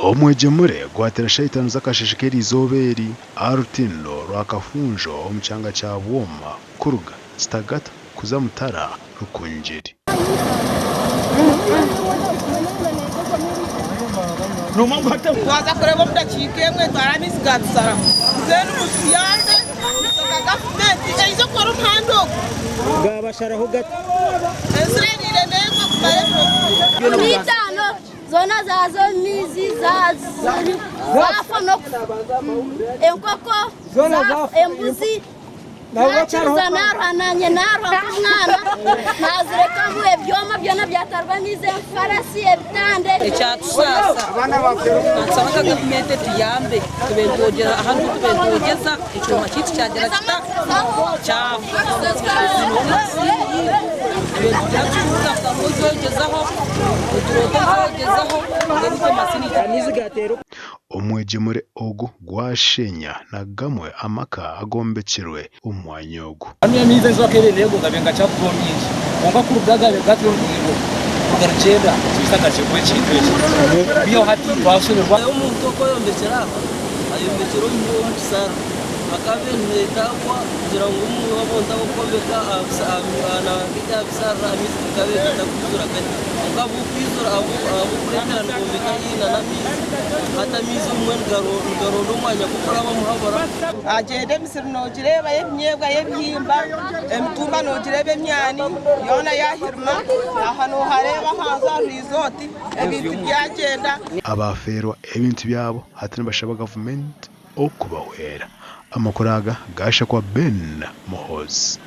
Omwegyemure gwateera shaaha itaano z'akasheeshe k'eriizooba eri aha rutindo rwa Kafunjo omu kyanga kya Bwoma kuruga Kitagata kuza Mutara Rukungiri. Twaza kureeba omu dakiika emwe twara amaizi gaatusaraho. Mbwenu mutuyambe itwe nka gavumenti eije kukora omuhanda ogu. Gaabasharaho gata? Enjura eriire neegwa kumara ebiro bingi. N'eitaano zoona zaaza omu maizi zaafa n'okufa. Enkoko zaafa, embuzi Naakiriza naaruha naanye naaruha nk'omwana naazirekamu ebyoma byona byatarwa amaizi enfarasi ebitanda. Ekyatusaasa nitusaba nka gavumenti etuyambe tube nitwogyera aha niho tube nitwogyeza ekyoma kyaitu kyagira kita kyafa tube nitugira tuti nitwogyezaho nituroota nitwogyezaho mbwenu itwe masiini. Omwegyemure ogu gwashenya na gamwe amaka agombekirwe omu mwanya ogu. Hamya amaizi enjura ku ebaire neegwa gabaire nigakyakugwa omu mingi kwonka kuruga gabaire gatyo oruguuto kuruga Rugyenda twise akakye kuba ekintu eki kwihaho hati twashoberwa. Omuntu oku ayombekyere aha, ayombekyere omu kisharara. Hakaba nihetagwa kugira ngu abantu ab'okwombeka aha bisharara amaizi gakabe gatakwizura gati. Kwonka ahabw'okwizura ahabw'okureetera nibombeka haihi n'amaizi, hati amaizi obumwe nigaronda omwanya gw'okurabamu habura. Agyenda emisiri noogireeba y'ebinyeebwa y'ebihimba, emitumba noogireeba emyani yoona yaahirima, aha noohareeba ahansi aha riizooti ebintu byagyenda. Abaafeerwa ebintu byabo hati nibashaba gavumenti okubahwera. Amakuru aga gaashakwa Ben Muhoozi.